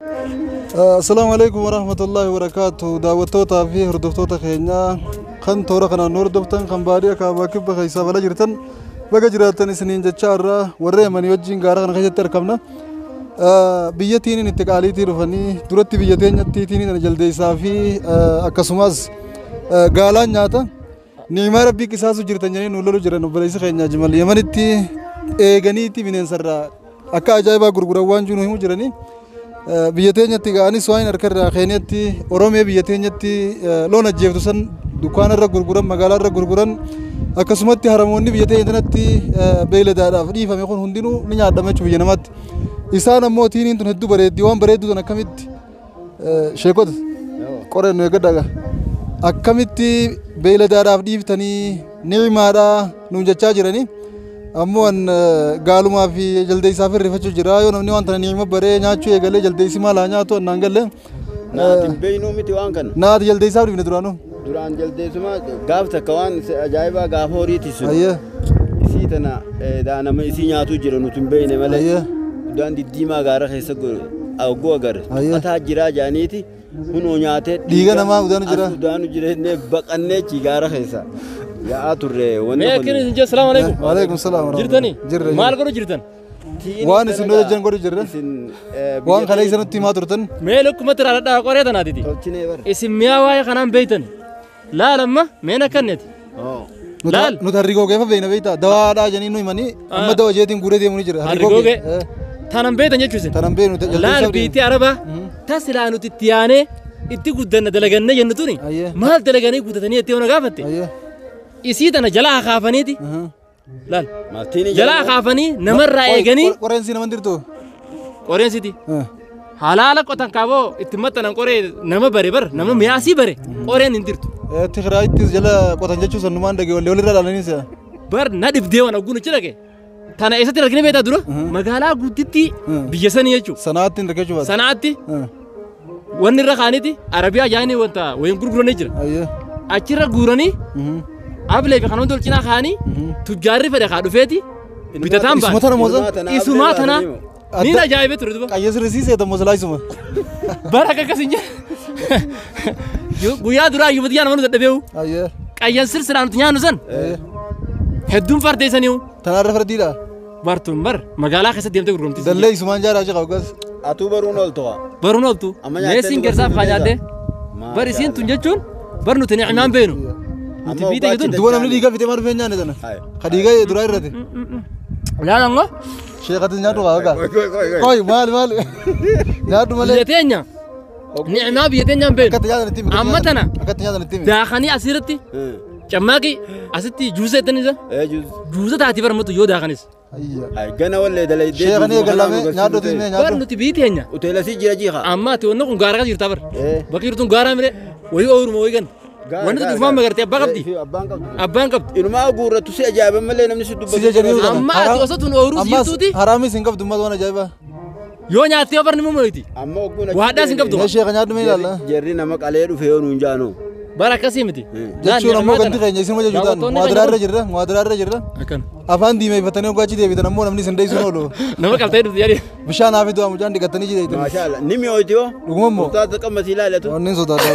Assalaamu alaikum warahmatullahi wabarakaatu. Daawwattootaa fi hordoftoota keenyaa kan toora kanaan nu hordoftan, kan baadiyyaa kaabaa kibba keessaa bala jirtan, baga jiraattan isiniin jechaa, irraa warra Yamanii wajjin gaara kana keessatti argamna. Biyya tiiniin itti qaaliitii dhufanii duratti biyya teenyatti tiiniin tana jaldeessaa fi akkasumas gaalaan nyaata. Ni'imaa rabbii qisaasu jirtan jedhanii nu lolu jiran. Obboleessi keenya Jimal Yamanitti eeganiitti bineensarraa akka ajaa'ibaa gurguran waan jiru himu jiranii. Biyya teenyatti ga'anis waan harka irraa keenyatti Oromiyaa biyya teenyatti loon ajjeeftu san dukkaana irra gurguran, magaalaa irra gurguran, akkasumatti haramoonni biyya teenya tanatti beeyladaadhaaf dhiifame kun hundinuu ni nyaadhama jechuudha biyya namaatti. Isaan ammoo tiiniin tun hedduu bareeddi. Waan bareedduu tan akkamitti, sheekota qoreen nu eeggadhaa, akkamitti beeyladaadhaaf dhiiftanii ni'imaadhaa nuun jechaa jiranii. Ammoo an gaalumaa fi jaldeessaaf hirrifachuu jira. Yoo namni waan tana ni'ima baree nyaachuu eegalee, jaldeessi maal haa nyaatu annaan galle. Naati beeynuu miti waan kana. Naati jaldeessaaf dhifne duraanuu. Duraan jaldeessuma gaaf takka waan ajaa'ibaa gaafa horiiti sun. Isii tana nama isii nyaatu jira nuti hin beeyne malee. Udaan diddiimaa gaara keessa ogguu agarre. Tuqataa jiraa jaaniiti. Hunoo nyaatee dhiiga namaa udaanu jira. Udaanu jira jennee baqannee chi gaara keessa. Yaa'aa turre wanni Mee akkana isin jee, salaamu alaikum. Waalaikum salaam. Jirtani? Jirra. Maal godhu jirtan? Waan isin nu hojjan godhu jirra. Waan kana isa nutti himaa turtan. Mee lukkumatti raadhadhaa qoree tanaatiti. Tolchinee bara. Isin mi'a waa'ee kanaan beeytan. Laal amma meen akkanneeti. Laal. Nuti harrigoo geeffa beekna, beektaa, dawaadhaa jedhanii nu himanii, amma dawa jeetiin guuree deemuu ni jira. Harrigoogee. Tanan beeytan jechuu isin. Tanan beeknu. Laal biitti arabaa tasilaa nuti itti yaanee itti guddanna dalaganne jennu tuni maal dalaganii guddatanii itti yoona gaafatte. Isii tana jalaa kaafaniiti. Laal. Jalaa kaafanii namarraa eeganii. Qoreen si naman dirtu. Qoreen siti. Halaala qotan kaaboo itti maxxanan qoree nama bare bar nama mi'aasii bare qoreen hin dirtu. Tigraayittis jala qotan jechuun sannumaan dhagee wallee walirra ilaalanii si'a. Bar na dhibdee waan ogguun achi dhaqe. Tana eessatti argine beektaa dura? Magaalaa guddittii biyya sanii jechuudha. Sanaatti hin argachuu baate. Sanaatti wanni irra kaaniiti Arabiyaa jaanii wanta wayin gurguranii jira. Achirra guuranii ablee fi kan hundi ol cinaa kaanii tujjaarri fedhe kaa dhufeeti bitataan Isuma tana mooza? Isumaa tana. Niin ajaa'ibee ture duba. Qayyee sirrii seeta moo silaa isuma. Bara akka akkas hin jedhe. Guyyaa duraa iyyuu biyyaa nama nu dadhabeewu. Qayyan sirsiraa nuti nyaannu san hedduun fardeessaniiwu. Tanaarra fardiidha. Bartuun bar magaalaa keessatti deemtee gurguramti. Dallee isumaan jaaraa jira hoggas. Atuu baruun ooltu haa. Baruun ooltu. Meesiin gersaaf haa nyaattee. Bar isiin tun jechuun bar nuti ni'maan beenu. Nuti biyya teenya tun. Duba namni dhiiga fitee maal dhufee nyaanne tana? Ka dhiiga duraa irrate. Laal ammoo. Sheekatis nyaadhu kaa hoggaa. Qoy maal maal nyaadhu malee. Biyya teenya. Ni'maa biyya teenyaan beenu. Akkatti nyaatan itti himi. Amma tana. Akkatti nyaatan itti himi. Daakanii asirratti cammaaqii asitti juusa jettanii isa. Juusa taati barmatu yoo daakanis. Gana wallee dalaydee. Sheekanii eegalame nyaadhu mee Bar nyaadhu. nuti biyyi teenya. Uteelasii jira jiha. Amma ati wanni kun gaara keessa jirta bar. Bakki jirtuun gaaraa mire wayii ooyiruma wayii gan. Wanni tun dhufumaan magartee abbaa qabdi. Abbaan qabdi. Abbaan qabdi. Inumaa guurrattu si ajaa'iba malee namni si dubbatu. Si jajanii Amma ati osoo tun ooyiruu jirtuuti. Haraamis hin qabdu ummata waan ajaa'ibaa. Yoo nyaattee yoo barni mumoyti. Amma ogguun Waadhaas hin qabdu. Mee sheeka nyaadhu mee ilaalla. Jarri nama qalee dhufe yoo nuun jaanoo. Bara akkasii miti. Jechuun ammoo ganti keenya isin wajja juutaan muwaadiraa irra jirra, muwaadiraa irra jirra. Akkana. Afaan diimeeffatanii hoggaa achi deebitan ammoo namni isin deessuun oolu. Nama qaltee dhufte jedhi. Bishaan haa fidu mucaan dhiqattanii achi deebitan. Maashaalla. Ni mi'ooti yoo. Dhuguma immoo. Ustaaza qammasii ilaalatu. Wanni sodaata.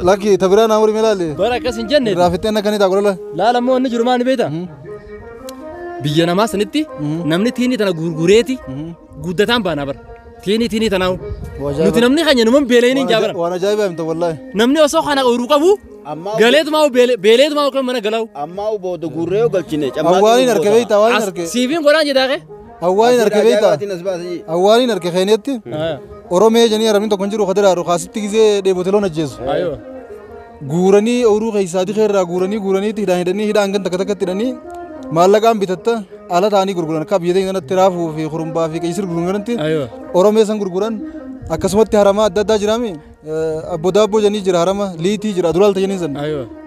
Lakki tabiraa naa murii ilaali. Bara akkas hin jenne. Irraa fixeen akka inni ta'a godhala. Laala ammoo inni jiru maal ni beektaa? Biyya namaa sanitti namni tiinii tana gurgureeti guddataan baanaa bara. Tiinii tiinii tanaawu. Nuti namni keenya numan beela'in hin jaabara. Waan ajaa'ibaa himta wallaahi. Namni osoo kana ooyiruu qabu galeetumaa beeleetumaa kan mana galawu. Ammaa booda guurree yoo galchine. Awwaaliin harka beektaa awwaaliin harka. Siifiin godhaan jedhaaqee. Awwaaliin harka beektaa. Awwaaliin harka keenyatti Oromee jedhanii arabni tokko hin jiru kadiraaru kaasitti gizee dheebote loon ajjeesu. Guuranii ooyiruu keessaa dikee irraa guuranii guuranii hidhaan hidhanii hidhaan kan takka takkatti hidhanii maallaqaan bitatta ala ta'anii gurguran akka biyya teenya kanatti raafuu fi kurumbaa fi qeysir gurgurantti Oromee san gurguran. Akkasumatti haramaa adda addaa jiraami, abbo daabboo jedhanii jira, harama liitii jira, duraalta jedhanii san.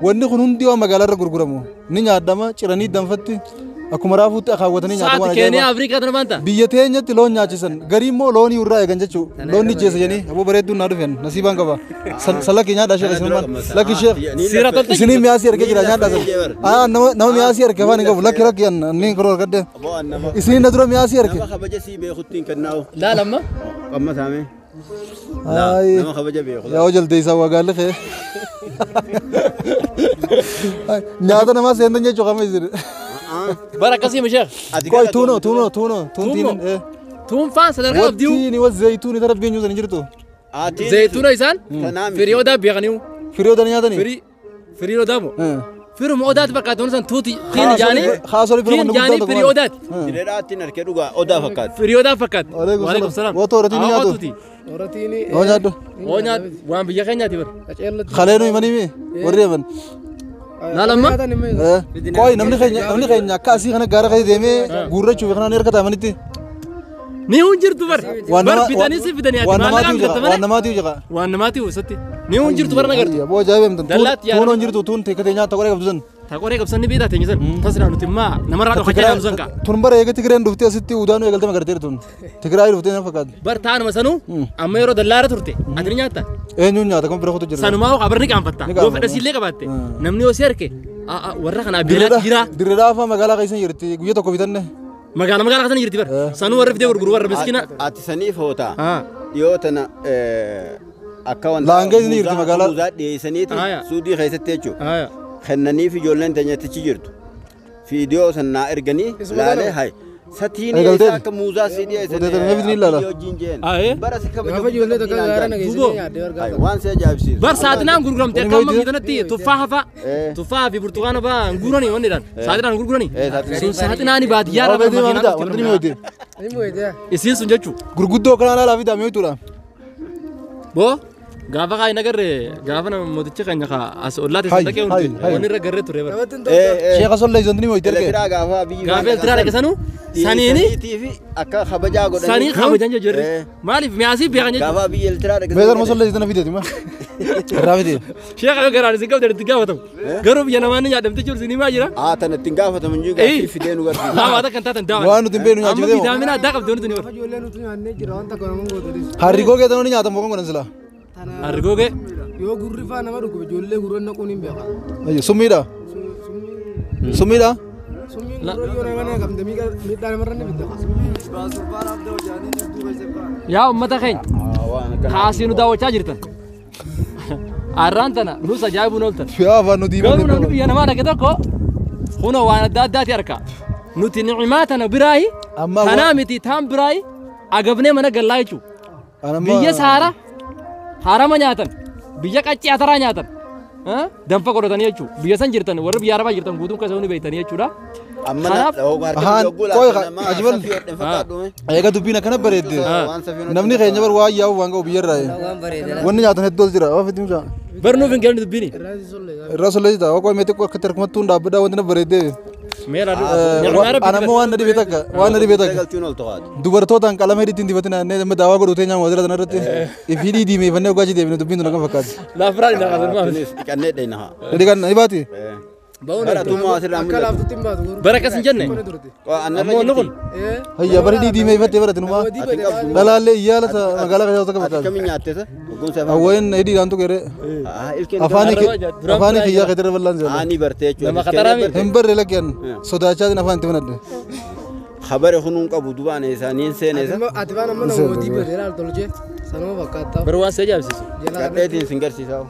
Wanni kun hundi waan magaalaa irra gurguramu ni nyaadama ciranii danfatti. Akkuma raafuutti akaawwatanii nyaata waan Saati Keeniyaa Afrikaa tana maanta. Biyya teenyatti loon nyaachisan garii immoo loonii irraa eegan jechuudha. Loon ni jeessa jedhanii aboo bareedduun naa dhufeen nasiibaan qaba. Salakki nyaadhaa sheekh isin lakki sheekh. Isinii mi'aasii ergee jira nyaadhaa sana. Nama mi'aasii erge afaan hin qabu lakki lakki anni koroo argadde. Isinii na dura mi'aasii erge. Nama kabaja sii beekuttiin kennaa'u. Laal amma. Qamma saamee. Nama kabaja beeku. Yaa jaldeessaa waa gaalli kee. Nyaata namaa seentan jechuudha qama isin. Bara akkasii misheekh. Qoy tuuno tuuno tuuno tuuntiin. Tuunfaan sadarkaa abdiu. Wattiini wa zayituuni tara biyya nyuusan hin jirtu. Zayituuna isaan firii odaa beekaniu. Firii odaa nyaatanii? Firii odaa moo? Firuma odaati fakkaatu san tuuti tiin jaanii. Tiin jaanii firii odaati. Fireedhaattiin harkee dhugaa odaa fakkaatu. Firii odaa fakkaatu. Waalaikum salaam. Wata horatiin nyaatu. Horatiin. Oo nyaaddu. Oo nyaaddu waan biyya keenyaati bara. Kalee nu himanii mi? Warri himan. Laalamma. Qoy namni keenya akka asii kana gaara keessa deemee guurrachuuf kanaan harka taa'amanitti. Ni hun jirtu bar. Bar bitanii si fidanii ati maallaqaan bitatta malee. Waan namaatiif jaqa. Waan namaatiif isatti. Ni hun jirtu bar nagartu. Boo ajaa'ibee himtan. Tuun hin jirtu tuun teekkatee nyaata qoree qabdu san. Taqoree qabsan ni beektaa teenye san. Tasirraa nuti immaa namarraa dhokachaa jedhamu san ka'a. Tun bara eega Tigireen dhuftee asitti udaanuu eegaltee magarteer tun. Tigiraay dhuftee na fakkaata. Bar taanuma sanuu amma yeroo dallaara turte ati ni nyaatta. Eenyuun nyaata kan bira kutu jira. Sanumaa hoo qabarni qaanfatta. Yoo fedha siillee qabaatte namni yoo si harke warra kanaa beelaa jira. Dirreedhaa afaan magaalaa keessa jirti guyya tokko bitanne. Magaalaa magaalaa keessa jirti bar. Sanuu warra fidee gurguru warra miskiina. Ati saniif hoota. Dhiyoo tana akka wanta Laangee ni jirti magaalaa. Muuzaa dhiyeessaniiti suudii keessatti jechuudha. Kennaniif ijoolleen teenyatichi jirtu. Fiidiyoo san naa erganii laalee hay. Satiin isaa akka muuzaa si dhiyeessan. Bara si kabaja. Waan si ajaa'ibsiisu. Bar saaxinaan gurguramte akka amma biyya tuffaa hafaa. Tuffaa fi burtukaana fa'aa gurguranii wanni dhaan. Saaxinaan gurguranii. Sun saaxinaani baadiyyaa irraa makiinaa. Isiin sun jechuu. Gurguddoo kanaan alaa fi daamee Boo gaafa kaayee nagarre gaafa mooticha keenya as ollaatti san dhaqee hundi wanni irra garree ture bara. Sheekha Sollee isaan ni mo'ite ergee. Gaafa Eertiraa dhaqe sanuu saniini akka kabajaa godhanii. Sanii kabajan jechuudha. Maaliif mi'aasii beekan jechuudha. Gaafa biyya Eertiraa dhaqe. Meeshaan Sollee isaan fideeti ma. Irraa fidee. Sheekha yoo garaan isin qabde itti gaafatamu. Garuu biyya namaa ni nyaadamte jiru isin himaa jira. Haa tan ittiin gaafatamu hin jiru gaaffii fidee nu garsiisa. Laa waan kan taatan daawwan. Waan nuti hin beeknu nyaachifte. Amma viitaamina addaa qabdi wanti nuti. Harrigoo keetan ni nyaatamu kan godhan sila. Harrigoo Yoo gurri faa nama dhukkube ijoollee gurra naquun hin beekan. Ayyo summiidha. Summiidha. Summiin gurra yoo nama naqamte miidhaa namarra ni fidda. Yaa uummata keenya kaasii nu daawwachaa jirtan. Arraan tana nus ajaa'ibuun ooltan. Yaa afaan nuti Garuu namni biyya namaa dhaqe tokko kunoo waan adda addaati harka. Nuti ni'imaa tana biraayi tanaa miti taan biraayi agabnee mana gallaa jechuudha. Biyya saara harama nyaatan biyya qaccii ataraa nyaatan danfa godhatanii jechuudha. Biyya san jirtan warri biyya arabaa jirtan guutuun keessa hundi beektanii jechuudha. Eega dubbiin akkana bareedde namni keenya bar waa yaa'u waan qabu biyyarraa wanni nyaatan hedduu as jira waa fidii mucaa. Barnuuf hin galni dubbiini. Irraa sollee jira waa qo'amee xiqqoo akka tarkumattuun dhaabbadhaa wanti na bareedde. Anammoo waan na dhibee takka waan na dhibee takka dubartootaan qalama hidhiitti hin dibatin annee amma daawaa godhuu teenyaan waajjira sana irratti ifidii diimeeffannee ogaa deebine dubbiin tun akkam fakkaatti. Laafiraan hin dhaqasan maal. Dhiqannee dhayna. Dhiqan ni baati. Bara akkas hin jenne. Ammoo inni kun. Hayya bara hidhii diimeeffattee barate numaa. Dhalaallee iyyaala magaalaa keessaa takka fakkaata. Akkamiin nyaatte isa? Awween hidhiidhaan tuqeeree. Afaanii kiyyaa keetirra bal'aan seera. Ani bartee jechuudha. Nama qaxaraa Hin barre lakkeen sodaachaatiin afaan itti banadde. Habare kunuun qabu dubaan isaanii seene isa. Ati waan amma nama mootii baree laal tolchee sanuma fakkaata. Bara waan si ajaa'ibsiisu. Gadheetiin sin garsiisaa.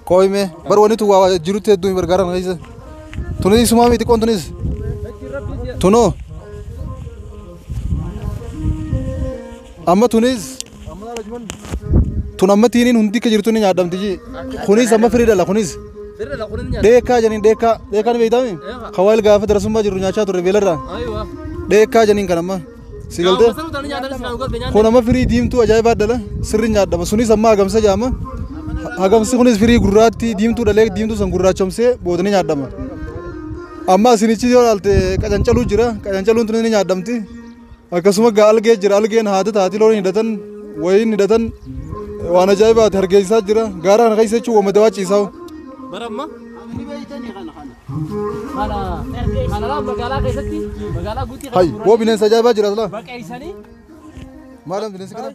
Qoyme bar wanni tu waa jirutti hedduu hin gargaaran keessa. Tunis sumaa miti qoon tunis. Tunoo. Amma tunis. Tun amma tiiniin hundi akka jirtu ni nyaadamti ji. Kunis amma firii dhala kunis. Dheekaa janiin dheekaa dheekaa ni beektaami? Kawaayil gaafa darasummaa jirru nyaachaa turre beelarraa. Dheekaa janiin kan amma. Si galtee? Kun amma firii diimtuu ajaa'ibaa dhala sirri nyaadhama. Sunis amma hagamsa jaama. Hagamsi kunis firii gurraatti diimtuu dhalee diimtuu san gurraachomsee boodanii nyaadhama. Amma asinichi yoo ilaalte qacancaluu jira. Qacancaluun tun ni nyaadhamti. Akkasuma algee jira. Algeen haata taati loon hidhatan wayiin hidhatan waan ajaa'ibaati hargeysaa jira. Gaara kana keessa jechuun wama dawaa ciisaa. Bara amma Ni beeytanii kana kana. Kana kana laa magaalaa keessatti magaalaa guutii Hay, woo bineensa ajaa'ibaa jira silaa. Baqeessanii. Maalam bineensi kana?